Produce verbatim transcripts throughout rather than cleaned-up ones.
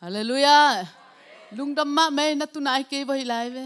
Halleluiah. Lungdam mahmah ei, na tuna hi kei va hi lai ve.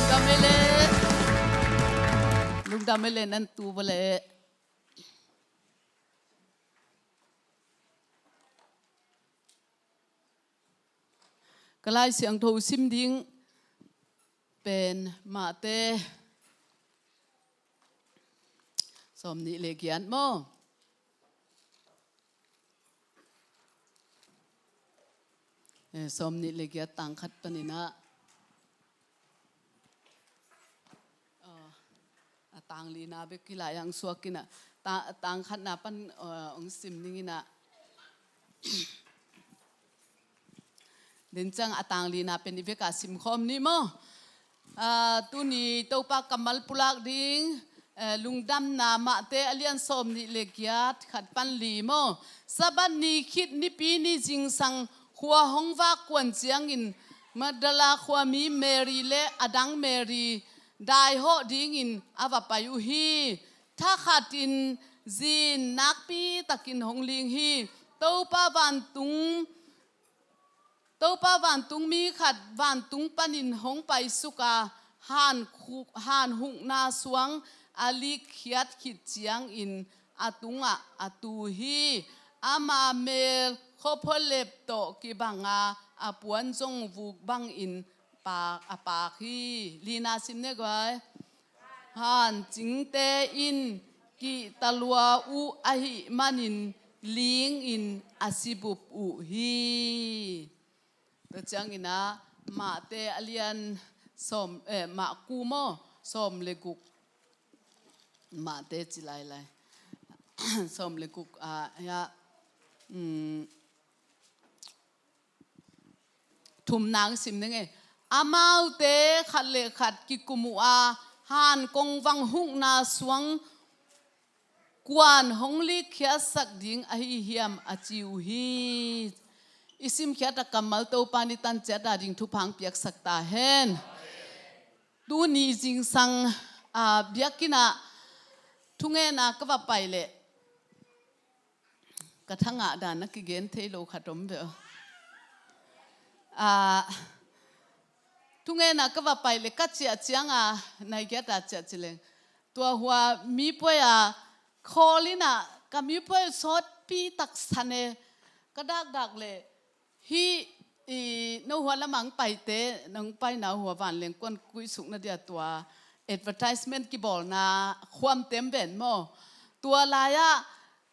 Lungdam ei leh, lungdam ei leh, nan tu va leh. Ka Lai Siangtho sim ding pen Mate sawmnih le giat maw? Eh, sawmnih le giat tang khat panin ah, ah, a tang lina bek kilai ang suak in ah, ta-, tang khatna pan, ah, ong sim ning in ah. Tua ciang a tang lina pen i vek a simkhawm ni maw? Ah, tuni Topa kammal pulak ding, eh, lungdamna Mate a lian sawmnih le giat khat pan li maw? Sabbath ni khit nipi ni zingsang khua hong vak kuan ciangin Magdala khuami Mary le a dang Mary daihawh dingin a va pai uh hi. Thakhatin zin nakpi takin hong ling hi. Topa vantung Topa vantungmi khat vantung panin hong paisuk a, han khu-, han hukna suang a likkhiat khit ciangin a tungah a tu hi. Ama mel khuaphualep tawh kibang a, a puan zong vuk bangin paak, a paak hi. Lina sim ne guai. Hancingte in kihta lua uh ahih manin lingin a sibup uh hi. Tua ciangin ah Mate a lian sawm, eh, Marku maw? Sawm le guk. Mate ci lailai. Sawm le guk ah, ya, mm, thumna sim ning e. Amaute khat le khat kikum uh a, han kongvang hukna suang kuan hong likkhiatsak ding ahi hiam a ci uh hi. I simkhiat a kammal Topa in i tan ciat a ding thupha hong piaksak ta hen. Tuni zingsang, ah, biakinn ah thungetna ka va pai leh ka thangah dan a kigen thei lo khat om ve aw. Ah, thungetna ka va pai leh ka ciah ciang a, nai kiat a ciah ci leng, tua hua mipuai a khawl in ah ka mipuai sawtpi taksa ne. Ka dakdak leh hih, i, no hua lamah hong paite, nong paina hua vanleng kuan kuisuk na dia tua advertisement kibawlna khuam tem ven maw? Tua lai-ah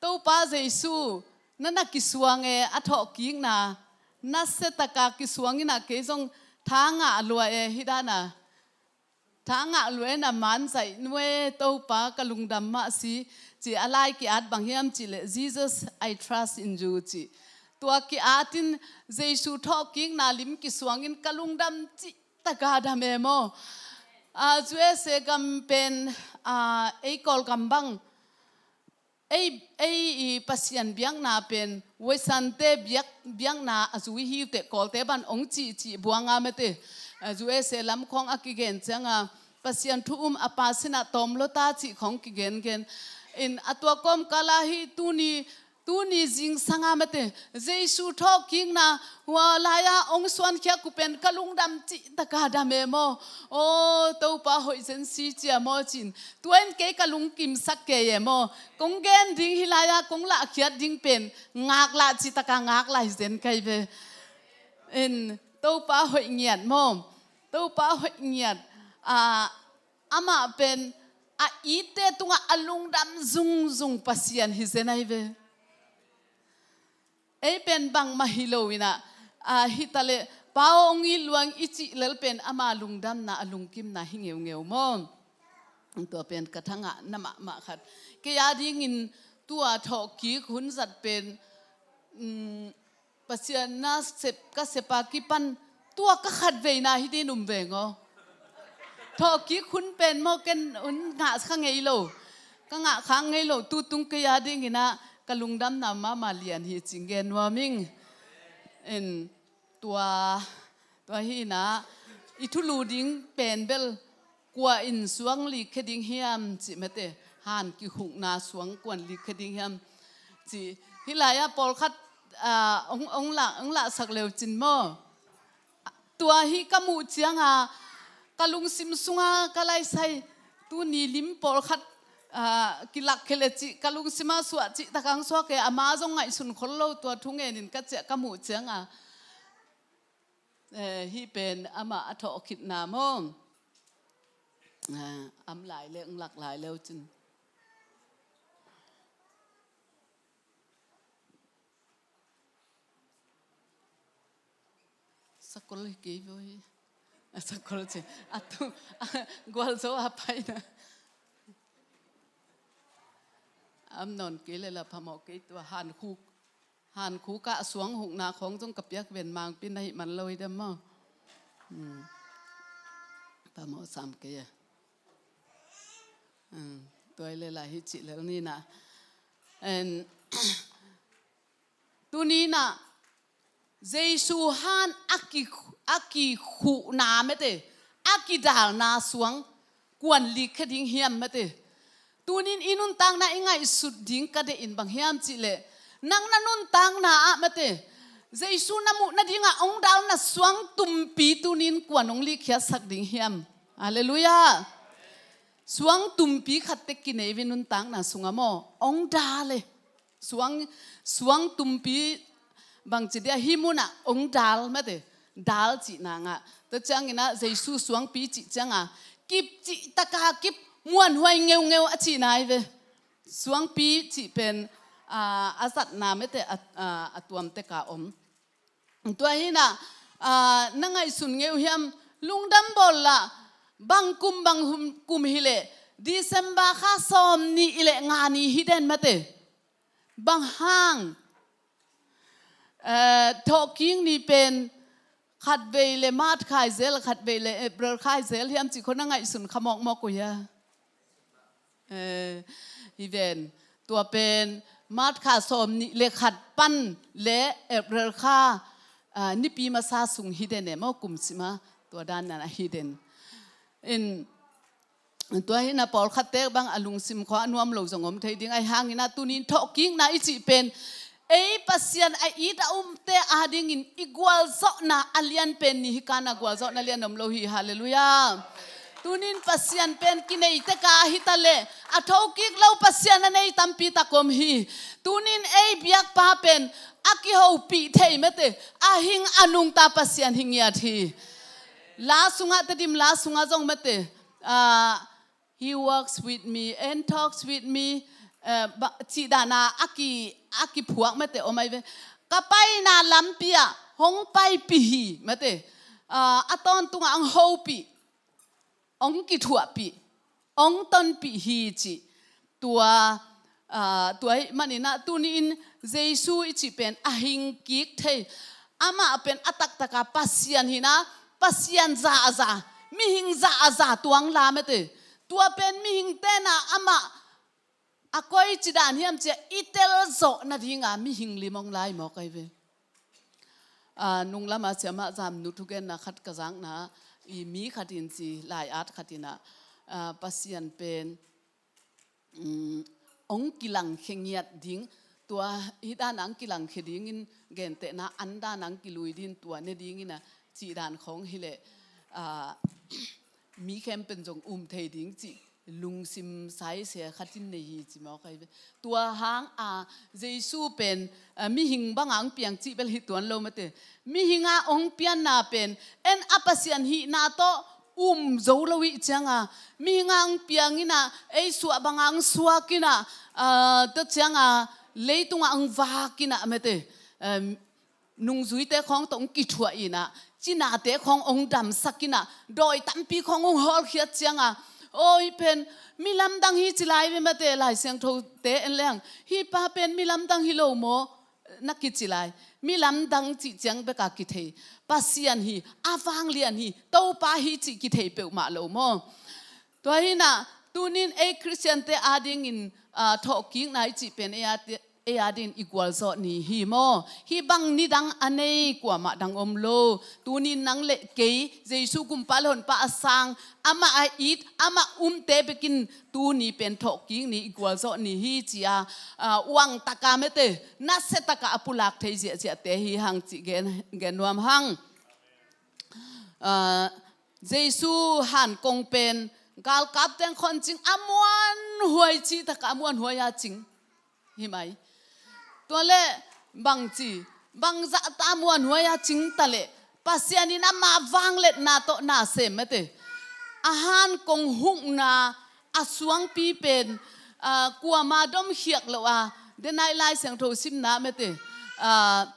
Topa Jesu na na kisuang e, a thawhkikna nasia taka kisuang in ah kei zong tha ngah lua e, hih dan a tha ngah lua in a man zaih nuai, Topa ka lungdam mah si, ci a lai ki-at bang hiam cih leh, "Jesus, I trust in you," ci. Tua ki-at in Jesu thawhkikna lim kisuang in ka lungdam cih taka dam e maw? Ah, U S A gam pen, ah, ei Kawlgam bang ei, ei i Pasian biakna pen Westernte biak, biakna a zui hi uh teh, Kawlte bang hong cihcih buang a mate. U S A lam khawng a kigen ciang a Pasian thu um a pa sin ah tawm lo ta cih khawng kigengen in, a tua kawmkal ah hih tuni, tuni zingsang a mate, Jesu thawhkikna hua lai-ah hong suankhiak uh pen ka lungdam cih taka dam e maw? Aw, Topa hoih zen si cia maw cin, tua in kei ka lungkimsak kei e maw? Kong gen ding hih lai-ah kong lahkhiat ding pen ngaklah cih taka ngaklah hi zen kai ve. In, Topa hoih ngiat maw? Topa hoih ngiat. Ah, amah pen a itte tungah a lungdam zungzung Pasian hi zen ai ve. Ei pen bangmah hi lo in ah, ah, hi ta leh, Pa aw hong it luang i cih lel pen ama lungdamna, a lungkimna hi ngeungeu maw? Tua pen ka thangah na mahmah khat. Kei a dingin tua thawhkik hun zat pen, mm, Pasian na sep, ka sep a kipan tua ka khatveina hi ding um veng aw. Thawhkik hun pen maw, ken hun ngah kha ngei lo, ka ngah kha ngei lo, tu tung kei a dingin ah ka lungdamna mahmah lian hi cih gen nuam ing. En, tua, tua hi in ah i thulu ding pen bel kua in suang likkhia ding hiam cih mate, han kikhukna suang kuan likkhia ding hiam cih. Hih lai-ah pawlkhat, ah, ong, ong lah, ong lahsak leu cin maw? Tua hi ka muh ciang a ka lungsim sung a ka laisai, tuni lim pawlkhat, ah, kilakkhia le cih ka lungsim a suah cih tak a hong suak e, ama zong ngaihsun khol lo, tua thu ngenin ka ciah ka muh ciang a. Eh, hih pen amah a thawh khitna maw? Eh, am lai le, ong lak lai leu cin. Sakol hi kei voi. A sakol cin. A tu, a, gualzo a paina. Am nawn kei le la phamawh kei tua, hankhuk. Hankhuk ah suang hukna khawng zong ka piak ven, mangpi na hih man lo hi dem maw? Hmm. Phamawh sam kei a. Hmm. Tua hi le la hi cih lel ni na. En, tuni na Jesu han a ki, a kikhuhna mate, a kidalna suang kuan likkhia ding hiam mate. Tunin i nuntakna i ngaihsut ding ka deih in bang hiam cih leh, nang na nuntakna ah mate, Jesu na muh nading a ong dalna suang tumpi tunin kuan ong likkhiatsak ding hiam? Halleluiah. Suang tumpi khat teh kinei ve nuntakna sung ah maw, ong dal e. Suang, suang tumpi bangci dia hih mun ah ong dal mate, dal cihna ngah. Tua ciangin ah Jesu suangpi cih ciang a kip cih tak a kip, muanhuai ngeungeu a cihna hi ve. Suangpi cih pen, ah, a zatna mate a, ah, a tuam tek a om. Tua hi na, ah, na ngaihsun ngei uh hiam, lungdam bawl lah, bang kum bang hum, kum hi leh, December kha sawm nih i leh nga ni hi den mate. Bang hang, eh, thawhkik ni pen khatvei le March kha hi zel, khatvei le April kha hi zel hiam cih khawng na ngaihsun kha mawkmawk uh hia? Eh, hi ven, tua pen March kha sawmnih le khat pan le April kha, ah, nipi masa sung hi den e maw, kum sima tua dan nan a hi den. In, tua hi na pawlkhatte bang a lungsim khawng a nuam lo zong om thei ding, ahi hangin a tunin thawhkikna i cih pen ei Pasian a it a umte adingin i gualzawhna a lian pen ni hi, kana gualzawhna lian om lo hi. Halleluiah. Tunin Pasian pen kinei tek a hi ta leh a thokik lo Pasian a nei tampi tak om hi. Tunin ei biakpa pen a kihopih thei mate, a hing a nungta Pasian hi ngiat hi. La sungah, Tedim la sungah zong mate, ah, "He walks with me and talks with me," eh, ba, cih dana a ki, a kiphuak mate om ahi ve. Ka paina lampi ah hong paipih hi mate, ah, a tawntungah hong hopih, hong kithuahpih, hong tonpih hi cih. Tua, ah, tua ahih manin a tunin Jesu i cih pen a hing kik thei, amah pen a taktaka Pasian hi na, Pasian za a za, mihing za a za tuang la mate. Tua pen mihing tena amah a koici dan hiam cia i telzawh nadinga mihing lim hong lai mawk ahi ve. Ah, nunglam a siamah Zamnu thugenna khat ka zakna, i mi khat in ci, lai-at khat in ah, ah, Pasian pen, um, hong kilangkhia ngiat ding, tua hi dan hong kilangkhia dingin gentehna an dan hong kilui ding, tua ne dingin a cih dan khawng hi leh, ah, mi khempeuh zong um thei ding cih lungsim saisia khat in nei hi ci mawk ahi ve. Tua hang a Jesu pen, ah, mihing banga hong piang cih bel hi tuan lo mate. Mihing a hong pianna pen en a Pasian hihna tawh um zo lo ih cianga, mihing a hong piang in a, ei suah banga hong suak in a, ah, tua cianga leitungah hong vak in a mate. Em, nungzuite khawng tawh hong kithuah in a, cinate khawng hong damsak in a, dawi tampi khawng hong hawlkhiat cianga, aw, hih pen mi lamdang hi ci lai ve mate, Lai Siangthote en leng, hih pa pen mi lamdang hi lo maw, na kici lai. Mi lamdang cih ciang beka kithei, Pasian hi, a vanglian hi, Topa hi cih kithei peuhmah lo maw. Tua hi na, tunin ei Khristiante adingin, ah, thawhkikna i cih pen ei a, ei adingin i gualzawh ni hi maw. Hih bang nidang a nei kuamah dang om lo. Tunin nang le kei, Jesu Kumpa le Honpa a sang, amah a it, amah umte bekin tuni pen thawhkik ni, i gualzawh ni hi ci a, ah, uangtaka mate, nasiataka a pulak thei ziahziahte hi hang cih gen, gen nuam hang. Ah, Jesu hankong pen galkapte in khon cing a muanhuai, cih taka a muanhuai a cing hi mai. Tua leh bangci, bangzah ta a muanhuai a cing ta leh Pasian in ama vangliatna tawh na sem mate. A hankong hukna a suangpi pen, ah, kuama domkhiak lo a, denai Lai Siangtho simna mate, ah,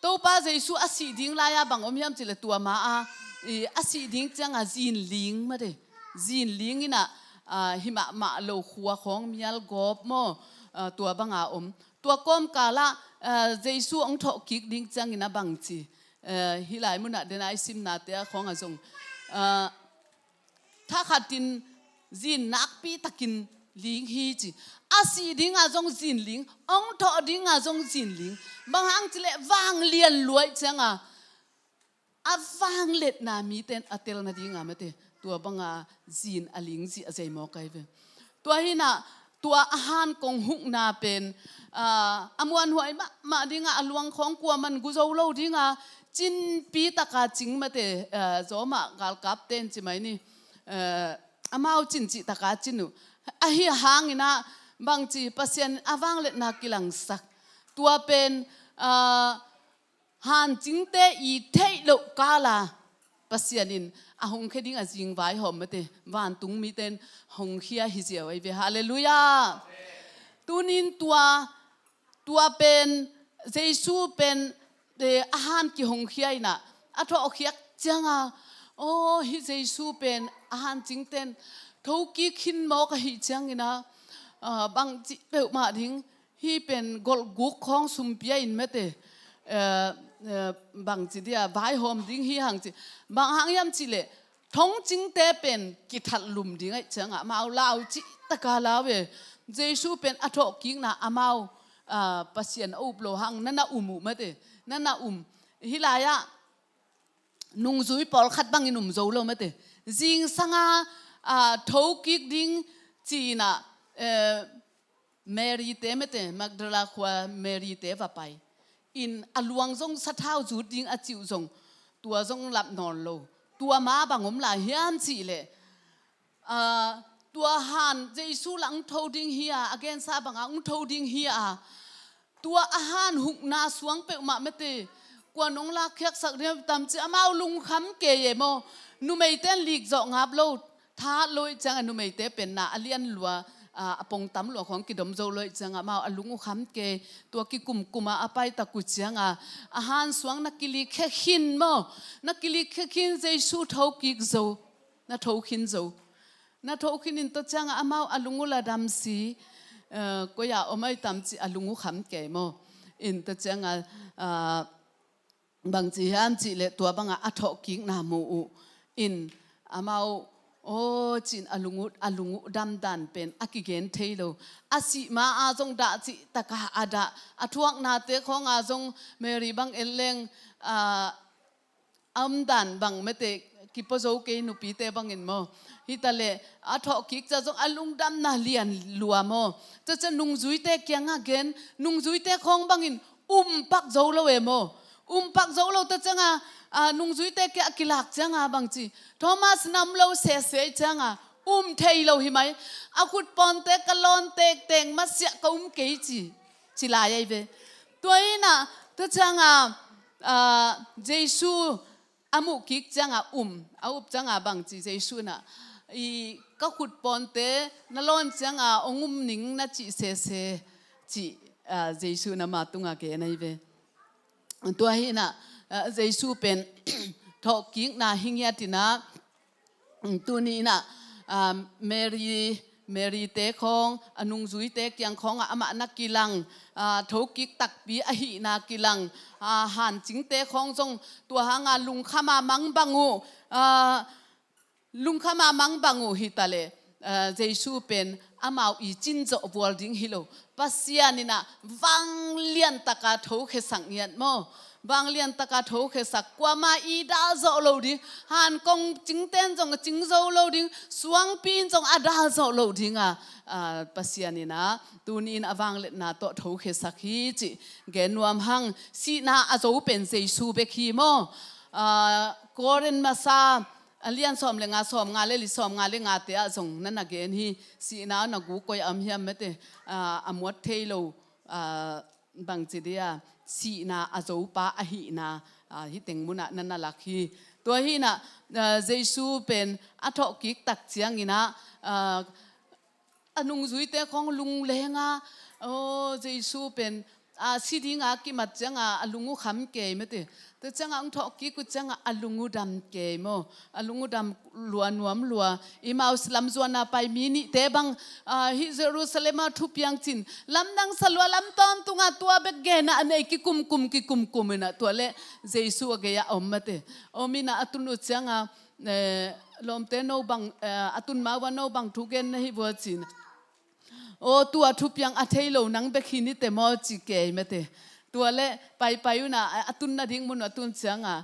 Topa Jesu a sih ding lai-a bang om hiam cih leh tua ma-a, i, a sih ding cianga zinling mate. Zinling in a, ah, hi mahmah lo khua khawng mial gawp maw, ah, tua banga om. Tua kawmkalah, ah, Jesu hong thawhkik ding ciangin a bangci, ah, hih lai munah denai simnate a khawng a zong, ah, thakhatin zin nakpi takin ling hi ci. A sih dinga zong zinling, hong thawh dinga zong zinling. Bang hang cih leh vanglian luai cianga a vangliatna mite in a tel nadinga mate, tua banga zin a ling zih a zei mawk ahi ve. Tua hi na, tua a hankong hukna pen, ah, a muanhuai mahmah dinga, a luang khawng kuaman gu zo lo dinga, cinpi taka cing mate, ah, zawmah galkapte in ci mai ni, ah, amau cin cih taka cin uh. Ahi hangin a bangci, Pasian a vangliatna kilangsak. Tua pen, ah, hancingte i theih loh kala Pasian in a hong khia ding a zingvai hawm mate, vantung mite in hong khia hi ziau ahi ve. Halleluiah. Tunin tua, tua pen, Jesu pen, eh, a han kihong khia in a, a thawhkhiak cianga, aw, hih Jesu pen a hancingte in thokik khin mawk ahih ciangin a, ah, bangci peuhmah ding, hih pen golhguk khawng sumpia in mate, eh, eh, bangci dia vaihawm ding hi hang ci. Bang hang hiam cihleh thongcingte pen kithat lum ding ahih ciangah amau lau cih taka lau e. Jesu pen a thawhkikna amau, ah, Pasian a up lo hang na na um uh mate, na na um. Hih lai-ah nungzui pawlkhat bangin um zo lo mate. Zingsanga, ah, thokik ding ci-inah, eh, Mary-te mate, Magdala khua Mary-te va pai in a luang zong sathau zut ding a cih uh zong tua zong lap nawn lo. Tua ma bang om lai hiam cihleh, ah, tua han Jesu lah hong tho ding hi a, a gensa bangah hong tho ding hi a, tua a han hukna suang peuhmah mate, kuan hong lakkhiatsak ding tam ci amau lungkham kei e maw. Numeite in lik zawh ngap lo, thahat lo ahih ciangah numeite pen na a lian lua, ah, a pongtam lua khawng kidom zo lo ahih ciangah amau a lung uh kham kei. Tua kikumkum a a paitak uh ciangah a han suang na kilikkhia khin maw, na kilikkhia khin Jesu thokik zo, na tho khin zo. Na tho khin in tua ciangah amau a lung uh la dam si, eh, koi-ah om ahi tam ci a lung uh kham kei maw. In tua ciangah, ah, bangci hiam cihleh tua bangah a thawhkikna mu uh in amau aw ci-in a lung uh, a lung uh damdan pen a kigen thei lo. A sih ma-a zong dah cih taka a dah, a thuaknate khawnga zong Mary bang en leng, ah, a omdan bang mate kipua zo kei nupite bangin maw. Hitaleh a thawhkik ca zong a lungdamna lian lua maw. Tua ciang nungzuite kiangah gen, nungzuite khawng bangin um pak zo lo e maw. Um pak zo lo tua ciangah, ah, nungzuite kiangah kilak ciangah bangci, Thomas na om lo sese ciangah um thei lo hi mai. A khutpawnte ka lawn tektek masiah ka um kei ci, ci lai ahi ve. Tua inah tua ciangah, ah, Jesu a muhkik ciangah um, a up ciangah bangci Jesu inah, i ka khutpawnte na lawn ciangah hong um ning na cih sese cih, ah, Jesu inah ama tungah gen ahi ve. Tua hi inah, ah, Jesu pen thawhkikna hi ngiat inah, tuni inah, ah, Mary, Mary-te khawng, a nungzuite kiang khawngah amah na kilang, ah, thokik takpi ahihna kilang, ah, hancingte khawng zong tua hanga lungkhama mang bang uh, ah, lungkhama mang bang uh hitaleh, ah, Jesu pen amau i cin zawh vual ding hi lo. Pasian inah vanglian taka thokhiasak ngiat maw. Vanglian taka thokhiasak, kuamah i dal zawh lo ding. Han kong cingten zong a cing zo lo ding, suangpi in zong a dal zawh lo ding a, ah, Pasian inah tuni in a vangliatna tawh thokhiasak hi cih gen nuam hang. Sihna a zo pen Jesu bek hi maw. Ah, Korin masa a lian sawm le nga, sawm nga le li, sawm nga le ngate ah zong na na gen hi. Sihna na gu koi-ah om hiam mate, ah, a muat thei lo, ah, bangci dia sihna a zopa ahihna, ah, hih teng munah na na lak hi. Tua hi inah, ah, Jesu pen a thawhkik tak ciang inah, ah, a nungzuite khawng lunglenga, aw, Jesu pen, ah, si dinga kimat cianga a lung uh kham kei mate. Tua cianga hong thawhkik uh cianga a lung uh dam kei maw. A lung uh dam lua nuam lua. Emmaus lamzuana pai mi nihte bang, ah, hih Jerusalem ah thupiang cin lamdang salua lam tawntunga tua bek gena a nei kikumkum kikumkum inah tua leh Jesu a gei-ah a om mate. Om inah a tun uh cianga, eh, lawmte no bang, eh, a tun ma uh a no bang thu gen na hi vua cin. Aw, tua thupiang a thei lo nang bek hi nite maw ci kei mate. Tua leh paipai unah, a, a tun nading mun uh a tun cianga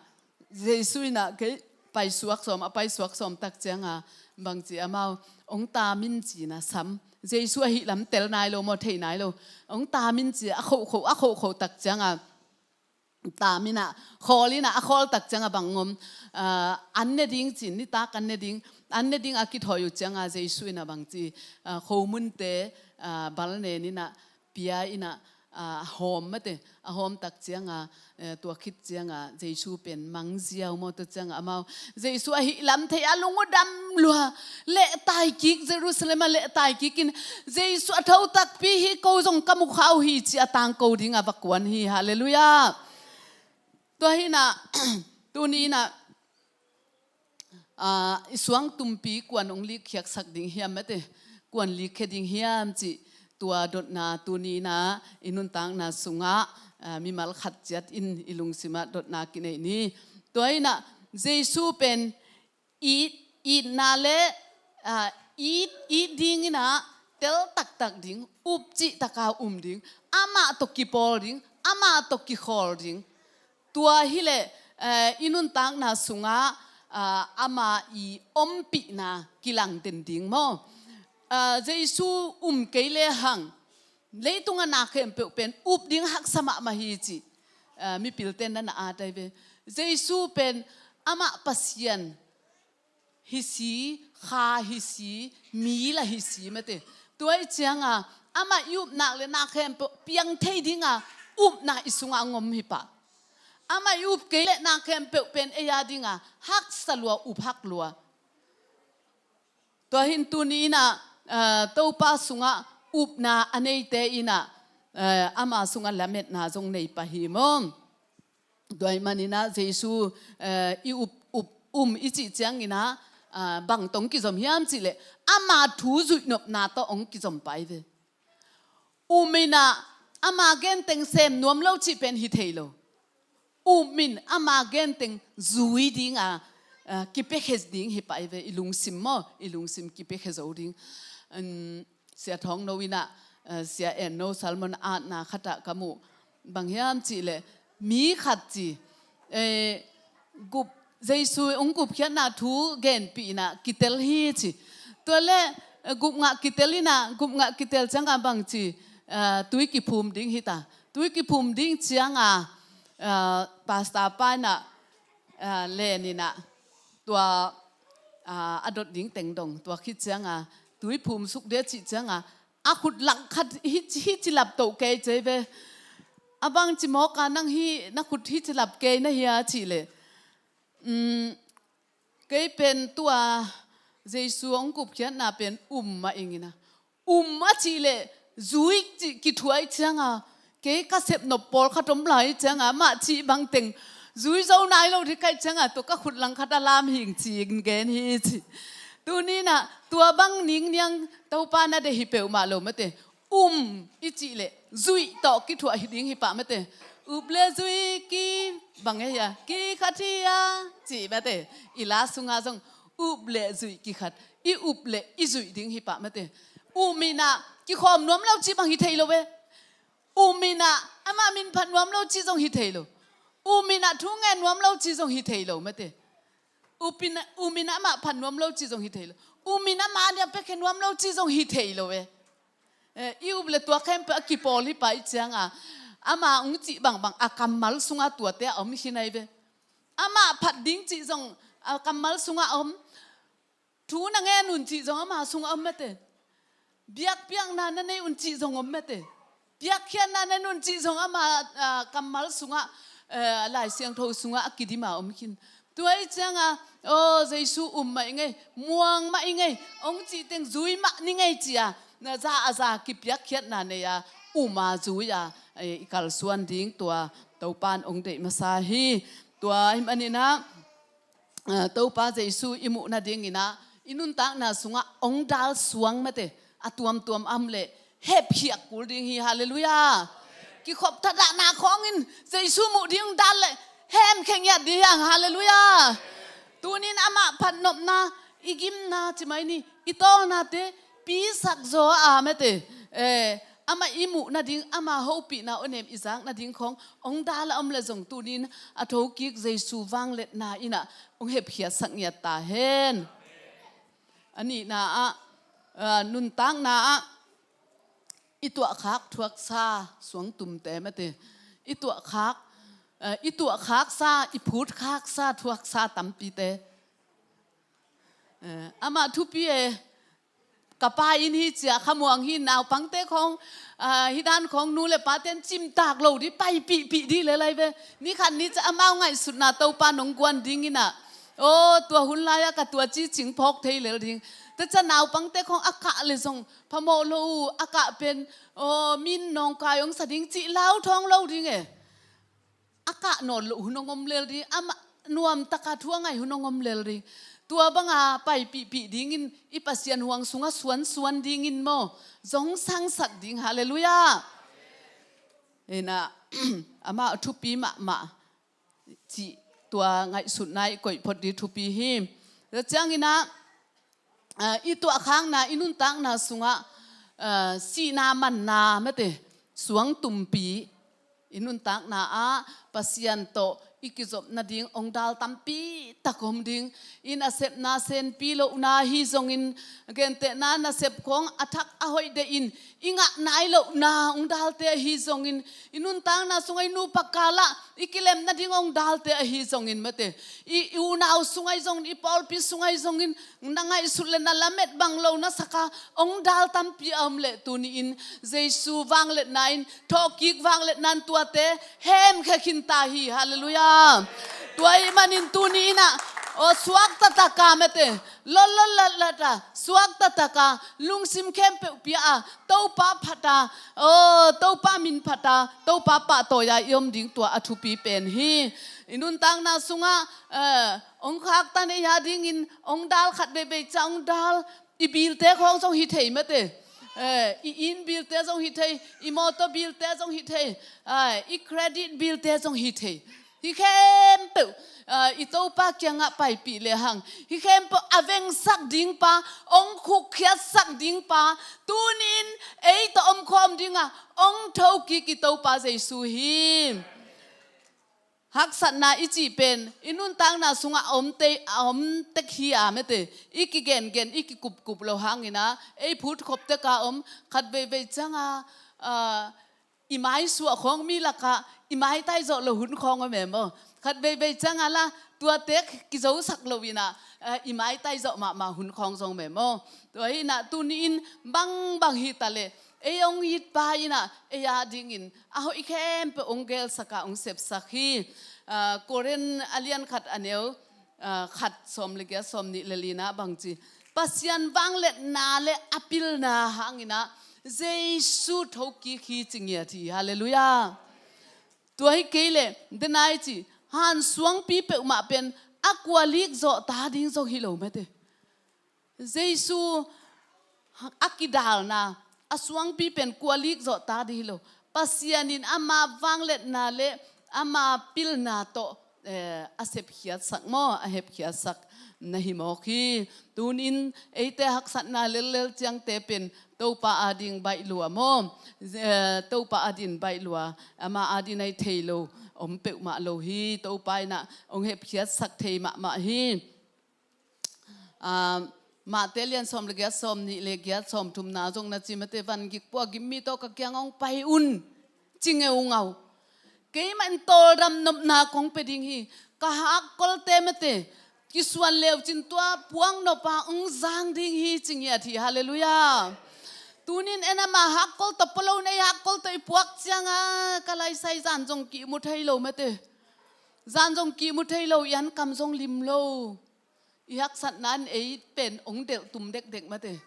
Jesu inah kei paisuak sawm, a paisuak sawm tak cianga bangci amau hong tam in ci-inah sam. Jesu ahih lam tel nai lo maw, thei nai lo. Hong tam in ci a khohkhoh, a khohkhoh tak cianga tam inah, khawl inah, a khawl tak cianga bang om, ah, an ne ding cin, nitak an ne ding, an ne ding a kithawi uh cianga Jesu inah bangci, ah, khomunte, ah, bal nen inah, pia inah, ah, hawm mate, a hawm tak cianga, eh, tua khit cianga Jesu pen mang ziau maw tua cianga amau Jesu ahih lam thei a lung uh dam lua, lehtai kik, Jerusalem ah lehtai kik in Jesu a tho takpi hi, ko zong ka mu kha uh hi ci a tangko dinga va kuan hi. Halleluiah. Tua hi inah, tuni inah, ah, i suang tumpi kuan hong likkhiatsak ding hiam mate, kuan likkhia ding hiam cih Tua dotna tuni inah i nuntakna sungah, ah, mimal khat ciat in i lungsimah dotna kineih ni. Tua inah Jesu pen it, itna le, ah, it, it ding inah tel taktak ding, up cihtaka um ding, amah tawh kipawl ding, amah tawh kikhawl ding. Tua hileh, eh, i nuntakna sungah, ah, ama i ompihna kilangden ding maw? Ah, Jesu um kei lehang leitungah na khempeuh pen up ding haksa mahmah hi cih, ah, mipilte na na at ai ve. Jesu pen amah Pasian hi si, Kha hi si, mi la hi si mate. Tua i cianga amah i upna le na khempeuh piang thei dinga upna i sungah a ngom hi pah. Amah i up kei le na khempeuh pen ei a dinga haksa lua, up hak lua. Tua hin tuni inah, ah, Topa sungah upna a neite inah, ah, ama sungah lametna zong nei pah hi maw? Tua ahih maninah Jesu, eh, i up, up, um i cih cianginah, ah, bang tawh hong kizom hiam cihleh ama thu zuihnopna tawh hong kizom pah ai ve. Um inah ama genteng sem nuam lo cih pen hi thei lo. Um in ama genteng zui dinga, ah, kipiakhia ding hi pah ai ve, i lungsim maw, i lungsim kipiakhia zo ding. Um, Sia Thawng No inah, eh, Sia En No Salmon atna khatah ka muh. Bang hiam cihleh mi khat ci, eh, gup, Jesu hong gupkhiatna thu genpih inah kitel hi ci. Tua le, eh, gupngah kitel inah, gupngah kitel cianga bang ci, eh, tui kiphum ding hi ta. Tui kiphum ding cianga, eh, pastor pa inah, eh, len inah tua, ah, a dot ding teng dong, tua khit cianga tui phum suk dia cih cianga a khut langkhat hi, hi cilap toh kei cei ve. A bang ci mawka nang hi na khut hi cilap kei na hia cihleh, um, kei pen tua Jesu hong gupkhiatna pen um mah ing inah. Um a cihleh zui cih kithuah i cianga kei ka sepnop pawlkhat om lai i cianga amah cih bangteng zui zo nai lo dih ka hih cianga tua ka khut langkhat a lam hing ci-in gen hi ci. Tuni inah tua bang ningniang Topa na deih hi peuhmah lo mate. Um i cihleh zuih tawh kithuah hi ding hi pah mate. Up le zui ki bang e hia, kikhat hi a cih mate. I la sunga zong up le zuih kikhat, i up le i zuih ding hi pah mate. Um inah kikhawm nuam lo cih bang hi thei lo ve. Um inah amah min phat nuam lo cih zong hi thei lo. Um inah thu ngen nuam lo cih zong hi thei lo mate. Up inah, um inah amah phat nuam lo cih zong hi thei lo. Um inah amah nia piakhia nuam lo cih zong hi thei lo ve. Eh, i up le tua khempeuh a kipawl hi pah i cianga ama hong cih bangbang a kammal sungah tuate a om khin ai ve. Amah phat ding cih zong a kammal sungah a om. Thu na ngen un cih zong ama sungah om mate. Biakpiakna na nei un cih zong om mate. Piakkhiatna na nei un cih zong ama, ah, kammal sungah, eh, Lai Siangtho sungah a kidima om khin. Tua i cianga, aw, Jesu um mah i ngei, muang mah i ngei, hong cih teng zui mah ni ngei cia na za a za kipiakkhiatna nei a, um a zui a, eh, i kalsuan ding tua Topan hong deih masa hi. Tua ahih maninah, ah, Topa Jesu i muh nadinginah i nuntakna sungah hong dal suang mate, a tuamtuam a om leh hepkhiak kul ding hi. Halleluiah. Kikhop thadahna khawngin Jesu muh ding hong dal leh hemkhia ngiat ding hi hang. Halleluiah. Tunin amah phatnopna, i gimna ci mai ni, i tawlnate pisak zaw a mate, eh, amah i muh nading, ama hopihna awnem i zak nading khawng hong dal a om le zong tunin a thokik Jesu vangliatna inah hong hepkhiatsak ngiat ta hen. A nihna ah, ah, nuntakna ah i tuahkhak thuaksa suangtumte mate, i tuahkhak, ah, i tuahkhaksa, i phutkhaksa thuaksa tampite. Eh, amah thupi e, ka pa inn hi cia khamuang hi, naupangte khawng, ah, hih dan khawng nu le paten cimtak lo dih, paipihpih dih le lai ve. Nikhat ni cia amau ngaihsutna Topa nong guan dinginah, aw, tua hun lai-ah ka tua cicing phawk thei lel ding. Tua cia naupangte khawng a kah le zong phamawh lo uh, a kah pen, aw, min nawngkai hong sa ding cih lau thawng lo ding e. A kah nawn loh hun hong om lel ding, amah nuamtaka thu a ngaih hun hong om lel ding. Tua banga paipihpih dingin i Pasian huang sungah suansuan dingin maw, zong sangsak ding. Halleluiah. Ina, amah a thupi mahmah cih tua ngaihsutna i koih phot ding thupi hi. Tua ciangin ah, ah, i tuahkhakna, i nuntakna sungah, ah, sihna manna mate, suang tumpi, i nuntakna ah Pasian tawh i kizop nading ong dal tampi tak om ding. I nasepna senpi lohna hi zongin, gentehna nasep khawng a thak a hoih dehin i ngah nai lohna ong dalte ahi zongin, i nuntakna sungah i nupa kal ah i kilem nading ong dalte ahi zongin mate, i, i unau sungah i zongin, i pawlpi sungah i zongin, na ngaihsut le na lamet bang lo na saka ong dal tampi a om leh tuni-in Jesu vangliatna in, thawhkik vangliatna in tuate hemkhia khinta hi. Halleluiah. Tua ahih manin tuni-in ah, aw, suakta taka mate, lotlot latlat a, suakta taka lungsim khempeuh pia a, Topa phat a, aw, Topa min phat a, Topa pahtawi a i om ding tua a thupi pen hi. I nuntakna sungah, eh, ong khaktan ei a dingin ong dal khat veivei ciang ong dal, i bilte khawng zong hi thei mate. Eh, i inn bilte zong hi thei, i mawtaw bilte zong hi thei, eh, i credit bilte zong hi thei. Hi khempeuh, eh, i Topa kiangah paipih lehang, hi khempeuh a vengsak dingpa, ong khukkhiatsak dingpa, tuni-in ei tawh omkhawm dinga ong thokik i Topa Jesu hi. Haksatna i cih pen i nuntakna sungah a om te, a om tek hi a mate, i kigengen, i kikupkup lo hangin ah, ei phutkhop tek a om, khat veivei ciang a, ah, i maisuah khawng mi lakah i maitai zawh lo hun khawng om e maw. Khat veivei ciang a la, tua tek kizosak lo in ah, ah, i maitai zawh mahmah hun khawng zong om e maw. Tua hi in ah, tuni-in bangbang hi ta leh, ei ong itpa in ah, ei a dingin a hoih khempeuh ong gelsak a, ong sepsak hi. Ah, Korin a lian khat a neu, ah, khat sawm le giat, sawm nih le li-na bangci, Pasian vangliatna le a pilna hangin ah Jesu thokik hi ci ngiat hi. Halleluiah. Tua hi kei leh, denai ci, hansuangpi peuhmah pen a kualik zawh ta ding zong hi lo mate. Jesu a kidalna, a suangpi pen kualik zawh ta ding hi lo. Pasian in ama vangliatna le ama pilna tawh, eh, a sepkhiatsak maw, a hepkhiatsak na hi mawk hi. Tuni-in eite haksatna lellel ciangte pen Topa ading baih lua maw, eh, Topa adin baih lua, ama adin ahi thei lo om peuhmah lo hi. Topa in ah ong hepkhiatsak thei mahmah hi. Ah, Mate lian sawm le giat, sawm nih le giat, sawm thumna zong na ci mate, van gik puak gimmi tawh ka kiang ong pai un, ci ngeungau. Keimah in tawldam nopna kong pia ding hi. Ka hakkolte mate, kisuan leu cin tua puak nop a ong zang ding hi ci ngiat hi. Halleluiah. Tuni-in en ama hakkol tawh pua lo in ei hakkol tawh i puak ciang a, ka laisai zan zong kihmu thei lo mate. Zan zong kihmu thei lo, i ankam zong lim lo. I haksatna in ei pen ong delh tum dekdek mate.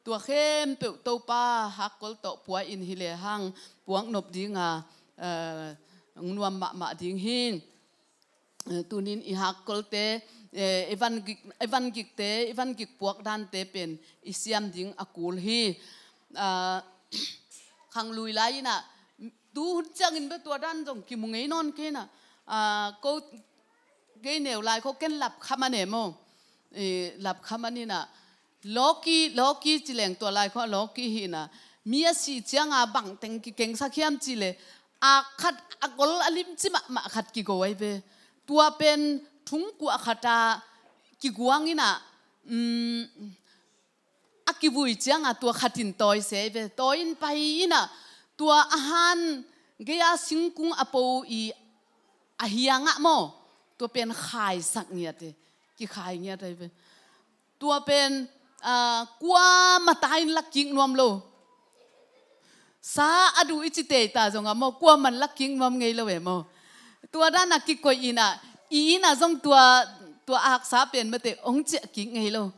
Tua khempeuh Topa hakkol tawh pua in hi lehang puak nop dinga, eh, ong nuam mahmah ding hi. Eh, tuni-in i hakkolte, eh, i van gik, i van gikte, i van gik puak dante pen i siam ding a kul hi. Ah, khanglui lai in ah, tu hun ciangin bel tua dan zong kimu ngei nawn kei in ah, ah, ko kei neu lai khawng ken lap kha man e maw. Eh, lap kha man in ah, lawki, lawki ci leng tua lai khawng a lawki hi in ah, mi a sih ciang a bangteng kikengsak hiam cih leh, a khat a gol a limci mahmah khat kigo ahi ve. Tua pen thungkuah khat a kiguang in ah, um, a kivui ciang a tua khat in tawi se ve. Tawi in pai in ah, tua a han gei a singkung a po i a hiang ah maw, tua pen khaisak ngiat e, kikhai ngiat ahi ve. Tua pen, ah, kuamah ta in lak kik nuam lo. Sa a duh i ci tei ta zong a maw, kuamah in lak kik nuam ngei lo e maw. Tua dan a kikoih in ah, i inn ah zong tua, tua a haksa pen mate ong ciah kik ngei lo.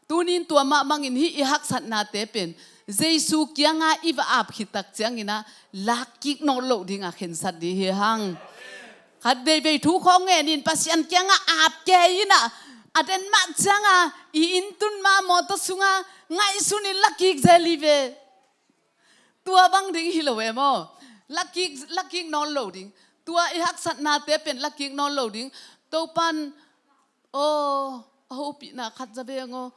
Tuni-in tua mah bangin hih i haksatnate pen Jesu kiang a i va ap khit tak ciangin ah lak kik nawn loh ding a khensat ding hi hang. Khat veivei thu khawng ngen in Pasian kiang a ap kei in ah, A den mah cianga i inn tun ma mawtaw sunga ngaihsun in lakik zel hi ve. Tua bang ding hi lo e maw? Lakik, lakik nawn lo ding. Tua i haksatnate pen lakik nawn lo ding. Topan, aw, a hopihna khat za veng aw.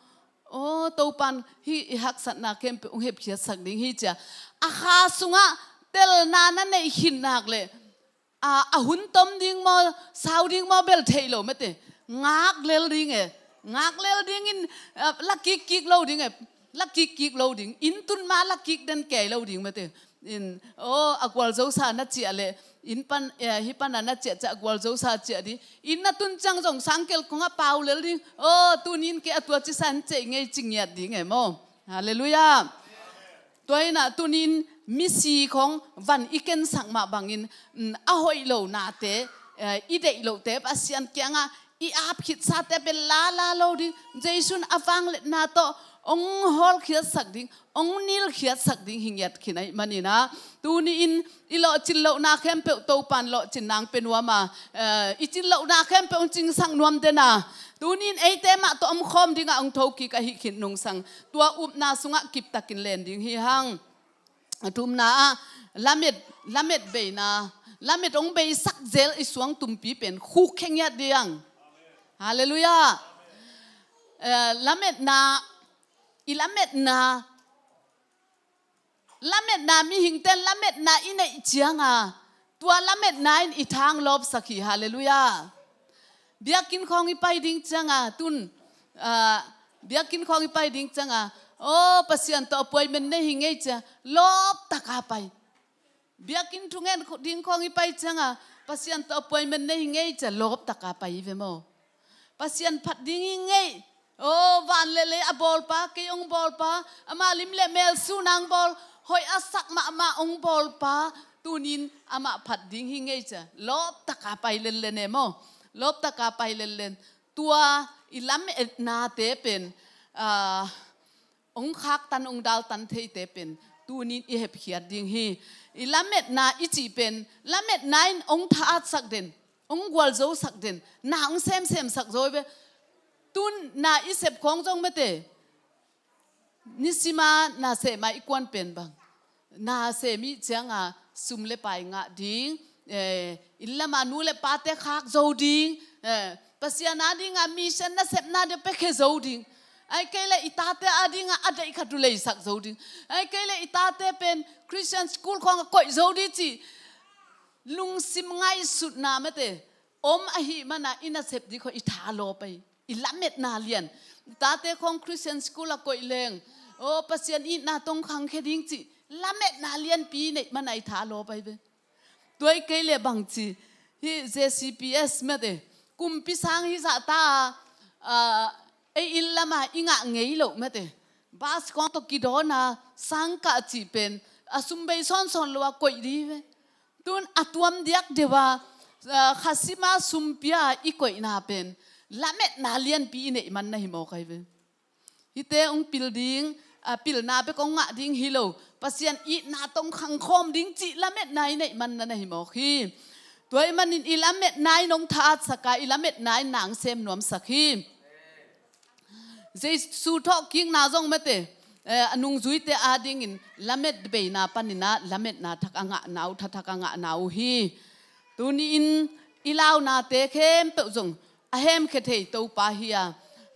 Aw, Topan hih i haksatna khempeuh hong hepkhiatsak ding hi cia. A kha sungah telna na neih khin nak leh a, a hun tom ding maw, sau ding maw bel thei lo mate. Ngak lel ding e. Ngak lel dingin, a, lakik kik lo ding e. Lakik kik lo ding. Inn tun ma lakik den kei lo ding mate. In, aw, a gualzosa na ciah leh inn pan, eh, hih pana na ciah ciah a gualzosa ciah ding. Inn na tun ciang zong sangkel kongah pau lel ding. Aw, tunin kei a tua cisa in ceih ngei ci ngiat ding e maw? Halleluiah. Tua inah tunin misi khong van i kensak mah bangin, mm, a hoih lo nate, eh, i deih lohte Pasian kiangah i ap khitsate pen lala lo ding, Jesu in a vangliatna tawh hong hawlkhiatsak ding, hong nilkhiatsak ding hi ngiat khin ahih maninah, tuni-in i lawhcin lohna khempeuh Topan lawhcin nang pe nuam a, eh, i cin lohna khempeuh hong cingsak nuam den a, tuni-in eite mah tawh omkhawm dingah hong thokik ahih khin nungsang, tua upna sungah kiptakin len ding hi hang. A thumna ah lamet, lamet beina, lamet hong beisak zel i suang tumpi pen khukhe ngiat ding. Halleluiah. Eh, lametna, i lametna, lametna mihingten lametna i neih cianga tua lametna in i thang lawpsak hi. Halleluiah. Biakinn khawng i pai ding cianga tun, ah, biakinn khawng i pai ding cianga, aw, Pasian tawh appointment nei hi ngei cia lawptaka pai. Biakinn thungen ding khawng i pai cianga Pasian tawh appointment nei hi ngei cia lawptaka pai hi ve maw? Pasian phat ding hi ngei. Aw, van le lei a bawlpa, kei hong bawlpa, amah lim le mel su nang bawl, hoih a sak mahmah hong bawlpa, tunin amah phat ding hi ngei cia lawptaka pai lenlen e maw? Lawptaka pai lenlen. Tua i lametnate pen, ah, hong khaktan, hong daltan theite pen tunin i hepkhiat ding hi. I lametna i cih pen lametna in hong tha-atsak den, hong gualzosak den, na hong semsemsak zo hi ve. Tun na i sep khawng zong mate, nisima na sema i kuan pen bang, na sem i cianga sum le pai ngah ding, eh, inn lama nu le pate khak zo ding, eh, Pasian a dinga mission nasepna de pekhe zo ding. Ai kei le i tate a dinga a deih khat uh leisak zo ding. Ai kei le i tate pen Christian school khawng a koih zo ding ci lungsim ngaihsutna mate om ahih mana i nasep ding khawng i tha lawp ahi. I lametna lian. Tate khawng Christian school a koih leng, aw, Pasian itna tawh khangkhia ding ci lametna lianpi i neih mana i tha lawp ahi ve. Tua i kei le bangci, hih J C P S mate, kumpi sang hi zahta a, ah, ei inn lama i ngah ngei loh mate, bus khawng tawh kidawnna sangkah cih pen a sum bei sawnsawn lo a koih ding hi ve. Tun a tuam diak deuh a, ah, khasima sumpia i koihna pen lametna lianpi i neih man na hi mawk ahi ve. Hihte hong pil ding, ah, pilna bek hong ngah ding hi lo, Pasian itna tawh khangkhawm ding cih lametna i neih man na na hi mawk hi. Tua ahih manin i lametna in hong tha-atsak a, i lametna in na hong sem nuamsak hi. Jesu thawhkikna zong mate, eh, a nungzuite adingin lamet beina paninah lametna thak a ngahna uh, tha thak a ngahna uh hi. Tuni-in i launate khempeuh zong a hemkhia thei Topa hi a,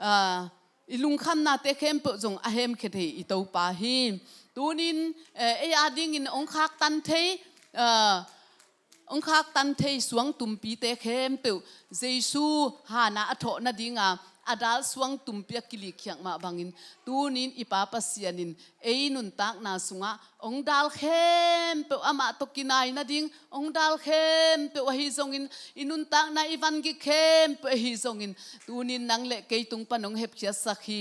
ah, i lungkhamnate khempeuh zong a hemkhia thei i Topa hi. Tuni-in, eh, ei adingin hong khaktan thei, ah, hong khaktan thei suang tumpite khempeuh Jesu hana a thawh nadinga a dal suang tumpi a kilikkhiak mah bangin tunin i Pa Pasian in ei nuntakna sungah hong dal khempeuh amah tawh kinai nading hong dal khempeuh ahi zongin i nuntakna i vangik khempeuh ahi zongin tunin nang le kei tung pan hong hepkhiatsak hi.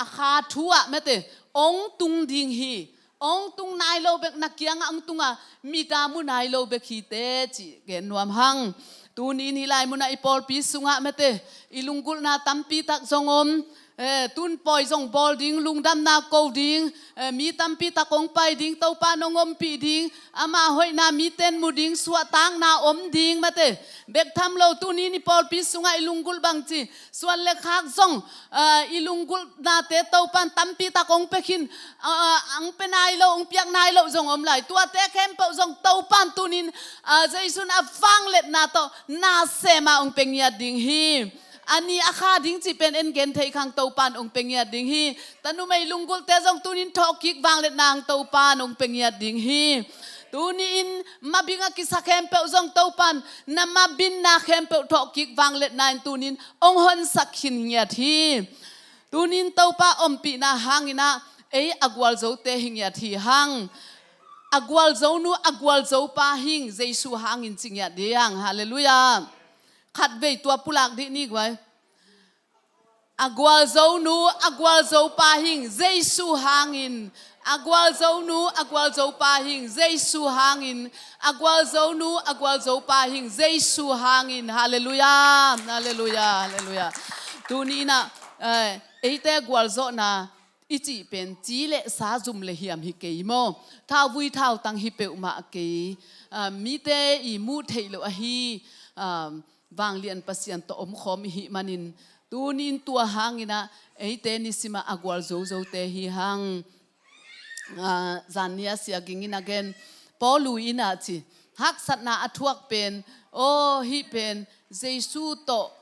A kha thu ah mate hong tung ding hi. Hong tung nai lo bek na kiangah hong tunga mit a mu nai lo bek hi teh ci gen nuam hang. Tuni-in hih lai munah i pawlpi sungah mate i lunggulhna tampi tak zong om. Eh, tun pawi zong bawl ding, lungdamna ko ding, eh, mi tampi tak hong pai ding, Topa nong ompih ding, ama hoihna miten mu ding, suahtakna om ding mate. Bek tham lo, tuni-in i pawlpi sungah i lunggulh bangci, suan le khak zong, eh, i lunggulhnate Topan tampi tak hong pia khin, eh, hong pia nai lo, hong piak nai lo zong om lai. Tuate khempeuh zong Topan tuni-in, eh, Jesu in a vangliatna tawh nasem a hong pia ngiat ding hi. A ni a kha ding cih pen en gen thei khang Topan hong pia ngiat ding hi. Tanumei lunggulhte zong tuni-in thawhkik vangliatna hang Topan hong pia ngiat ding hi. Tuni-in mabing a kisa khempeuh zong Topan na mabinna khempeuh thawhkik vangliatna in tuni-in hong honsak khin ngiat hi. Tuni-in Topa ompihna hangin ah ei a gualzote hi ngiat hi hang. A gualzonu, a gualzopa hing Jesu hangin ci ngiat ding hang. Halleluiah. Khatvei tua pulak dih ni guai. A gualzonu, a gualzopa hing Jesu hangin. A gualzonu, a gualzopa hing Jesu hangin. A gualzonu, a gualzopa hing Jesu hangin. Halleluiah, halleluiah, halleluiah. Tuni-in ah, eh, eite gualzawhna i cih pen ci le sa, zum le hiam hi kei maw? Thauvui thautang hi peuhmah kei. Ah, mite i muh theih loh ahi, ah, vanglian Pasian tawh omkhawm i hih manin, tuni-in tua hangin ah eite nisim a a gualzozote hi hang. Ah, zan ni a Sia Ging in a gen, Paul in ah ci, haksatna a thuak pen, aw, hih pen Jesu tawh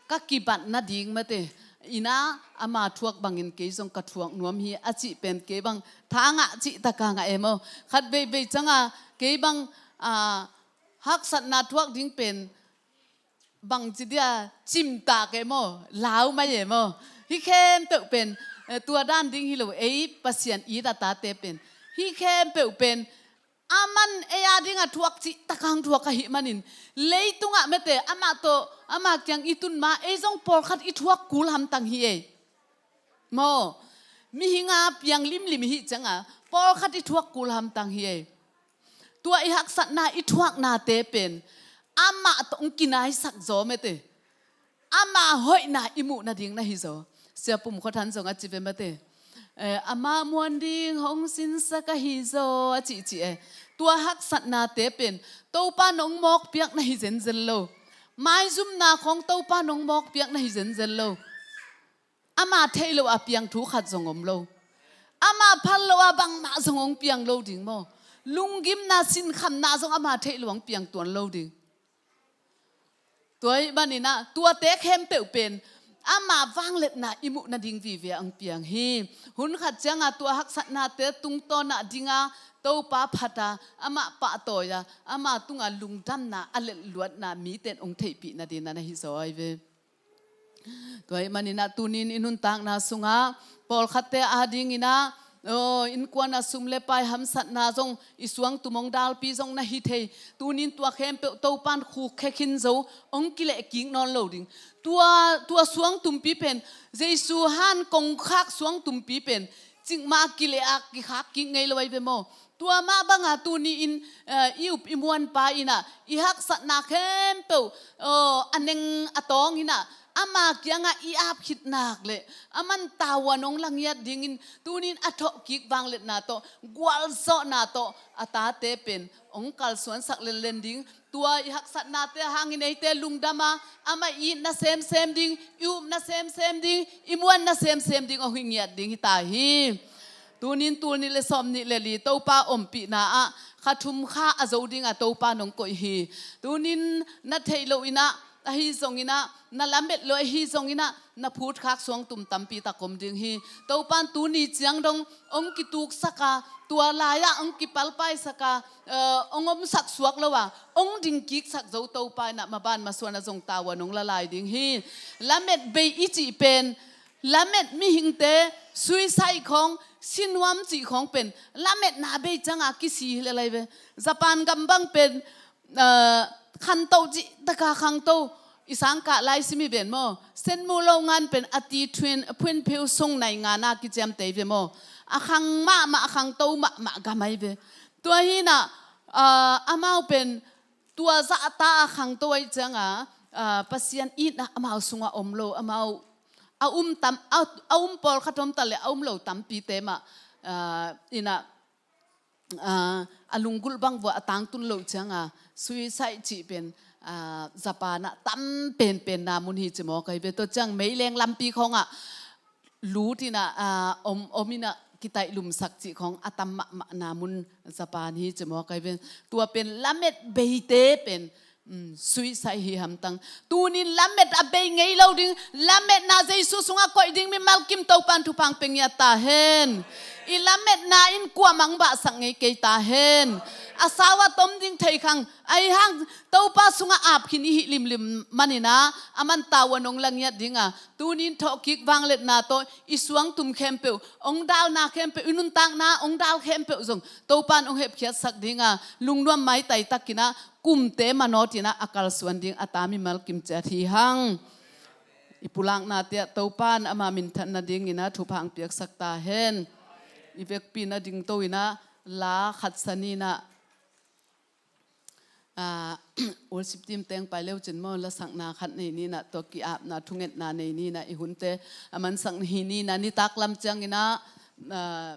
ka kibat nading mate, in ah ama thuak bangin kei zong ka thuak nuam hi a cih pen kei bang tha ngah cih tak a ngah e maw? Khat veivei ciang a kei bang, ah, haksatna thuak ding pen bangci dia cimtak e maw, lau mai e maw? Hih khempeuh pen, eh, tua dan ding hi lo, ei Pasian it a tate pen, hih khempeuh pen aman ei a ding a thuak cih tak a hong thuak ahih manin, leitungah mate, amah tawh, ama kiang i tun ma, ei zong pawlkhat i thuak kul hamtang hi ei. Maw, mihing a piang limlim i hih ciang a pawlkhat i thuak kul hamtang hi ei. Tua i haksatna, i thuaknate pen amah tawh hong kinaisak zaw mate, ama hoihna i muh nading na hi zaw. Sia Pum Khua Than zong a ci ve mate, eh, ama muan ding hong sinsak ahi zaw a cihcih e. Tua haksatnate pen Topa nong mawkpiak na hi zenzen lo. Maizumna khawng Topa nong mawkpiak na hi zenzen lo. Ama theih loh a piang thu khat zong om lo. Ama phal loh a bangmah zong hong piang lo ding maw? Lunggimna, sinkhamna zong ama theih loh hong piang tuan lo ding. Tua ahih manin ah tuate khempeuh pen ama vangliatna i muh nading vive a hong piang hi. Hun khat ciang a tua haksatnate tungtawn a ding a Topa phat a, amah pahtawi a, ama tungah lungdamna a letluatna mite in hong theihpih nading na hi zaw ahi ve. Tua ahih manin ah tuni-in i nuntakna sungah pawlkhatte a dingin ah, aw, innkuan a sum le pai hamsatna zong, i suangtum hong dalpi zong na hi thei. Tuni-in tua khempeuh Topa in khukkhia khin zo, hong kilehkik nawn lo ding. Tua, tua suangtumpi pen Jesu han kongkhak suangtumpi pen cikmah kileh a kikhak kik ngei lo ahi ve maw? Tua mah banga tuni-in, eh, i up i muanpa in ah i haksatna khempeuh, aw, a neng a tawng in ah ama kiangah i ap khit nak leh aman tavuan hong la ngiat dingin tuni-in a thawhkik vangliatna tawh, gualzawhna tawh a tate pen hong kalsuansak lenlen ding. Tua i haksatnate hangin eite lungdam a, amah i itna semsem ding, i upna semsem ding, i muanna semsem ding hong hi ngiat ding hi ta hi. Tuni-in tul nih le sawm nih le li Topa ompihna ah kha thum kha a zo ding a Topa in hong koih hi. Tuni-in na theih loh in ah, ahi zongin ah, na lamet loh ahi zongin ah, na phutkhak suangtum tampi tak om ding hi. Topa in tuni ciang dong hong kituksak a, tua lai-ah hong kipalpaisak a, eh, hong omsak suak lo a, hong dingkiksak zo Topa in ah maban masuan a zong tavuan hong la lai ding hi. Lamet bei i cih pen, lamet mihingte, suicide khawng, sinuam cih khawng pen lametna bei ciang a kisi hi lel ahi ve. Japan gam bang pen, ah, khanto cih tak a khangto, i sangkah lai sim hi ven maw? Senmu lo ngan pen a ti thuin, a phuinphiu sung nai ngan a kiciamteh hi ve maw? A khang mahmah, a khangto mahmah gam ahi ve. Tua hi in ah, ah, amau pen tua zahta a khangto ahih ciang a, ah, Pasian itna amau sungah om lo, amau a um tam, a, a um pawlkhat om ta le a um lo tampite mah, ah, in ah, ah, a lunggulh bang vua a tangtun loh cianga suicide cih pen, ah, Japan ah tam penpenna mun hi ci maw kai ve. Tua ciang meileng lampi khawngah lut in ah, ah, om, om in ah kitaih lumsak cih khawng a tam mahmahna mun Japan hi ci maw kai ve. Tua pen lamet beite pen, um, suicide hi hamtang. Tunin lamet a bei ngei lo ding, lametna Jesu sungah koih ding mimal kim Topan thupha pia ngiat ta hen. I lametna in kuamah hong bahsak ngei kei ta hen. A sau a tom ding thei khang, ahi hang Topa sungah ap khin i hih limlim manin ah, aman tavuan hong la ngiat ding a, tunin thawhkik vangliatna tawh i suangtum khempeuh, hong dalna khempeuh, i nuntakna hong dal khempeuh zong Topan hong hepkhiatsak ding a, lungnuam maitai takin ah kumte manawt in ah a kalsuan ding a ta mimal kim ciat hi hang. I pulaknate ah Topan ama minthan nadingin ah thupha hong piaksak ta hen. I vekpi in ah dingto in ah la khat sa ni in ah, ah, worship team teng pai leu cin maw, lasakna khat nei ni in ah, tua ki-apna thungetna nei ni in ah, i hunte a mansak hi ni in ah, nitak lam ciangin ah, ah,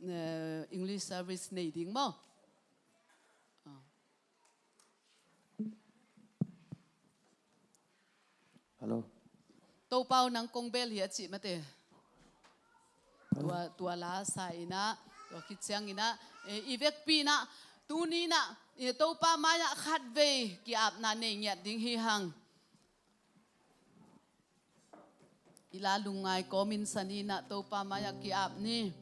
eh, English service nei ding maw? Ah. Hello. Topa aw, nang kong bel hi a cih mate. Hello. Tua, tua la sa in ah, tua khit ciangin ah, eh, i vekpi in ah, tuni in ah, eh, Topa mai-ah khatvei ki-apna nei ngiat ding hi hang. I la lungngai kawmin sa ni in ah, Topa mai-ah ki-ap ni.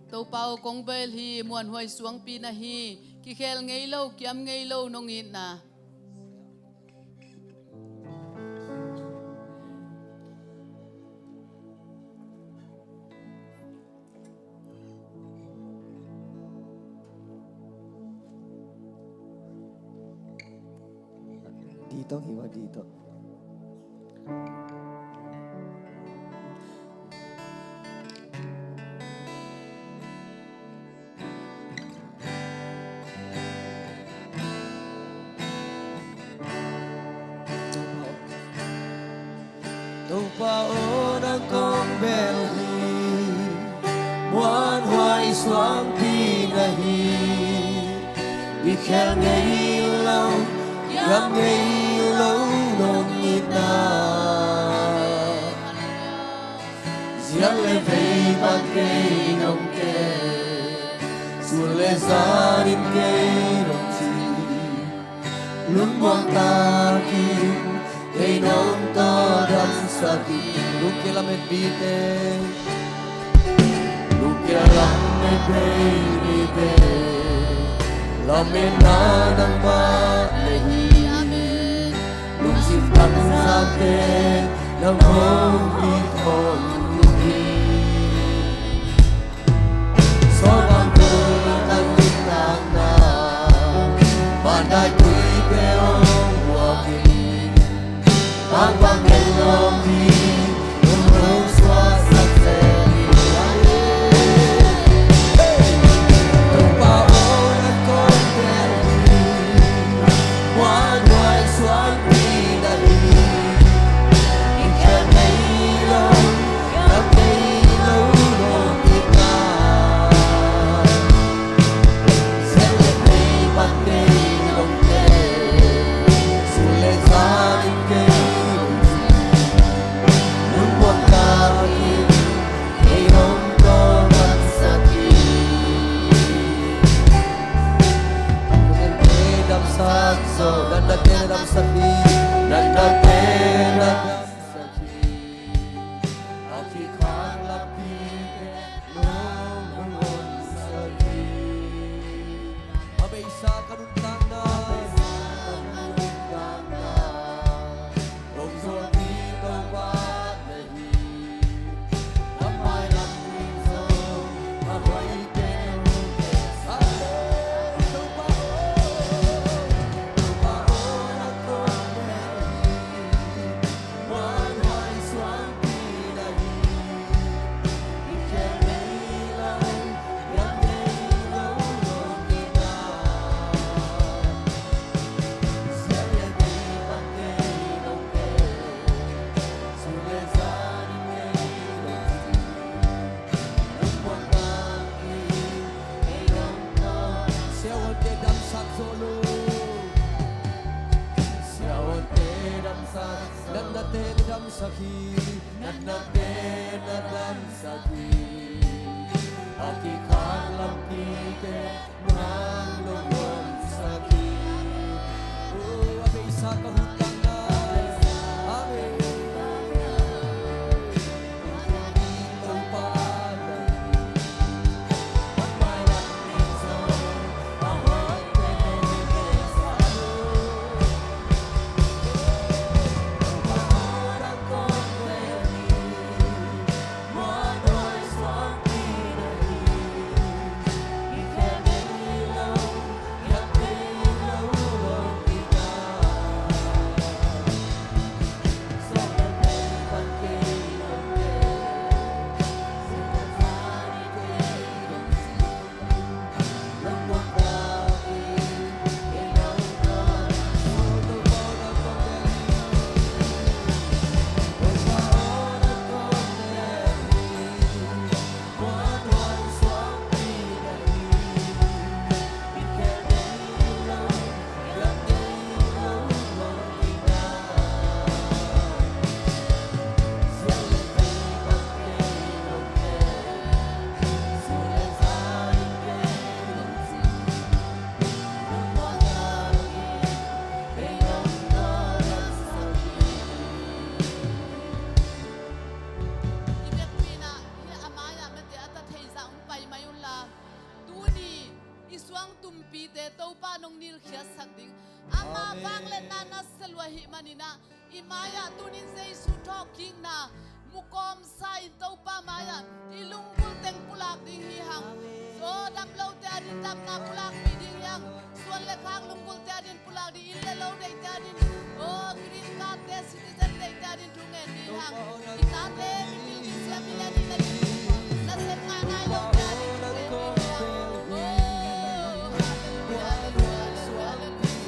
Topa aw, kong bel hi, muanhuai suangpi na hi, kikhel ngei lo, kiam ngei lo nong itna. Dito, hiwa dito. Topa aw, nang kong bel hi, muanhuai suangpi na hi, i khel ngei lo, kiam ngei lo nong itna. Zian le vei pan kei nong kem, sun le zan in kei nong ci. Lungmuang takin kei nong tawldamsak hi. Lungkia lamet bite, lungkia lamet bei bite, lametna nangmah na hi. Lungsim tangzakte nang hong pi khawm hi. Sawlbang kul kan nuntakna, pandai tuite hong huap hi. Bangbang en lawm hi, hong suaksak zel hi. Topa aw, nang kong bel hi, muanhuai suangpi na hi. Nate na damsak hi, na nate na damsak hi. A kikhang lampite nang lungdamsak hi. Oh, a beisa ka hun tangna. Amen. Topa na hi. I vekpi-in ah, hih a mai-ah mate a ta thei zah hong pai mai unla, tuni i suang tumpite Topa nong nilkhiatsak ding. Ama vangliatna na sia lua ahih manin ah, i mai-ah tunin Jesu thawhkikna mu kawmsa in Topa mai-ah i lunggulh teng pulak ding hi hang. Aw, dam lote adin damna pulakpih ding hi hang. Suan le khak lunggulhte adin pulak ding, inn le lo deihte adin, aw, green card-te, citizen deihte adin thungen ding hi hang. I tate mipil kisia, milen in adin, nasep ngaingai lote adin thungen ding hi hang. Aw, halleluiah, halleluiah, halleluiah, halleluiah.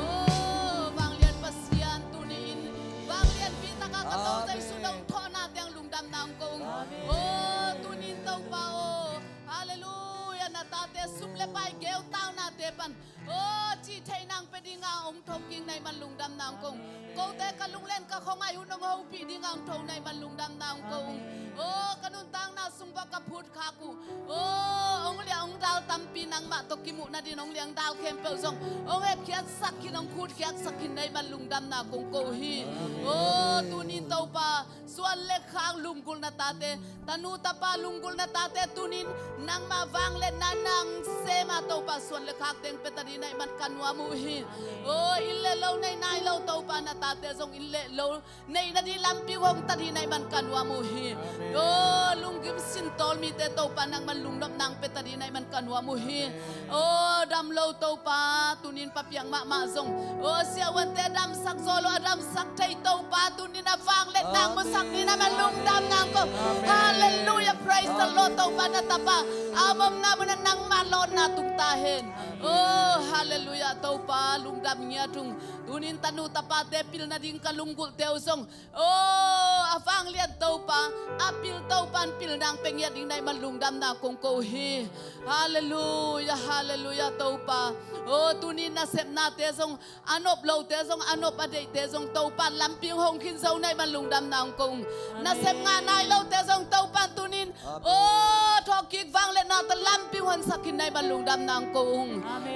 Aw, vanglian Pasian, tuni-in vanglianpi taka ka Topa Jesu na hong thawhna teng lungdamna hong ko ung. Aw, tuni-in Topa aw, halleluiah, na tate sum le pai geu taunate pan, aw, Cih theih nang pia dinga hong thokik na hih man lungdamna hong ko ung. Kote ka lunglen ka khuangaih hun hong hopih dinga hong tho na hih man lungdamna hong ko ung. Aw, ka nuntakna sung bang ka phutkhak uh. Aw, hong liah hong dal tampi nangmah tawh kimuh nadin hong liah hong dal khempeuh zong hong hepkhiatsak khin, hong khutkhiatsak khin na hih man lungdamna kong ko hi. Aw, tunin Topa, suan le khak lunggulhna tate, tanu tapa lunggulhna tate tunin nangmah vangliatna nang sem a Topa, suan le khak teng pia ta ding na hih man ka nuam uh hi. Aw, inn le lo nei nai lo Topa, na tate zong inn le lo neih nading lampi hong ta ding na hih man ka nuam uh hi. Aw, lunggim sintawl mite Topa, nangman lungnopna hong pia ta ding na hih man ka nuam uh hi. Aw, dam lo Topa, tunin papiang mahmah zong, aw, siavuante damsak zaw lo a damsak thei Topa, tunin a vangliatna hong musak ding na hih man lungdamna hong ko. Halleluiah, praise the Lord. Topa, na tapa a omna munah nangmah lawnna tung ta hen. Aw, halleluiah, Topa lungdam ngiat ung. Tunin tanu tapate pilna ding ka lunggulhte uh zong, aw, a vanglian Topa, a pil Topa in pilna hong pia ngiat ding na hih man lungdamna kong ko hi. Halleluiah, halleluiah, Topa. Aw, tunin nasepnate zong, a nop lote zong, a nop a deihte zong Topa lampi hong hong khin zo na hih man lungdamna hong ko ung. Nasep ngah nai lote zong Topa tunin, aw, thawhkik vangliatna tawh lampi hong honsak khin na hih man lungdamna hong ko ung.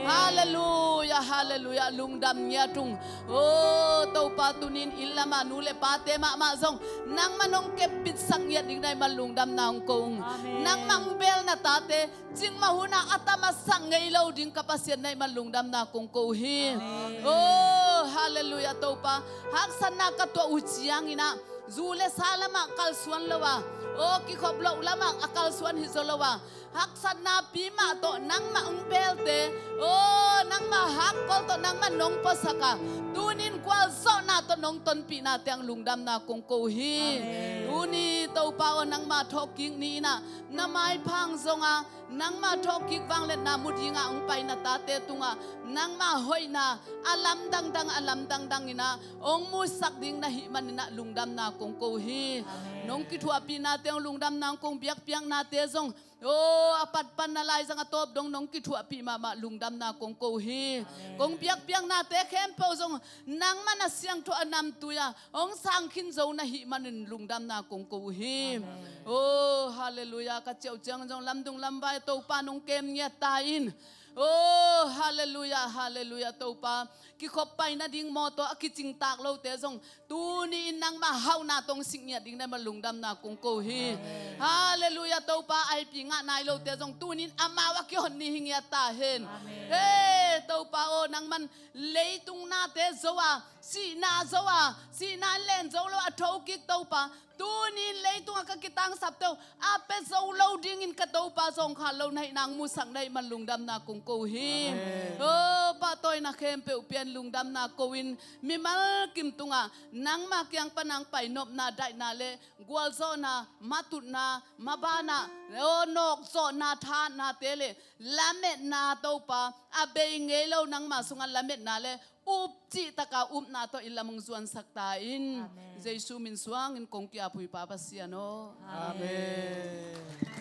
Halleluiah, halleluiah, lungdam ngiat ung. Aw, Topa tunin inn lamah nu le pate mahmah zong nangman hong kepbitsak ngiat ding na hih man lungdamna hong ko ung. Nangmah hong belna tate cingmah hunah a tam a sak ngei lo ding ka Pasian na hih man lungdamna kong ko hi. Aw, halleluiah, Topa. Haksatna ka tuah uh cianginah zu le sa lamah kalsuan lo a, aw, kikhop loh lamah a kalsuan hi zaw lo a, haksatna pi mah tawh nangmah hong belte, aw, nangmah hakkol tawh nangmah nong puasak a, tunin gualzawhna tawh nong tonpihna teng lungdamna kong ko hi. Tuni Topa aw, nangmah thawhkik ni inah na maipha hong zong a, nangmah thawhkik vangliatna mu dinga hong paina tate tungah nangmah hoihna a lam dangdang, a lam dangdang inah hong musak ding na hih maninah lungdamna kong ko hi. Nong kithuahpihnate hong lungdamna hong ko ung. Biakpiaknate zong, aw, a patpan a laizang a tawp dong nong kithuahpih mahmah lungdamna kong ko hi. Kong biakpiaknate khempeuh zong nangmah na siangtho a namtui a hong sang khin zo na hih manin lungdamna kong ko uh hi. Aw, halleluiah. Ka ciauh ciang zong lamdung lamvai Topa nong kem ngiat ta in. Aw, halleluiah, halleluiah, Topa. Kikhop pai nading mawtaw a kicingtak lote zong tuni-in nangmah hauhna tawh hong sik ngiat ding na hih man lungdamna kong ko uh hi. Halleluiah, Topa. Aipi ngah nai lote zong tuni-in amau a kihon ni hi ngiat ta hen. He, Topa aw, nangman leitung nate zo a, sihna zo a, sihna in len zo lo a thokik Topa, tuni-in leitungah ka kitangsapte uh a pia zo lo dingin ka Topa zawngkhal lo na hihna hong musak na hih man lungdamna kong ko uh hi. Aw, pahtawina khempeuh pia-in lungdamna ko-in mimal kim tungah nangmah kiang pana hong pai nopna, daihna le gualzawhna, matutna, mabanna, aw, nawkzawhna, thahatnate le lametna Topa a bei ngei lo nangmah sungah lametna le up cihtaka upna tawh i lam hong zuansak ta in. Jesu min suangin kong ki-ap uh hi Pa Pasian aw. Amen.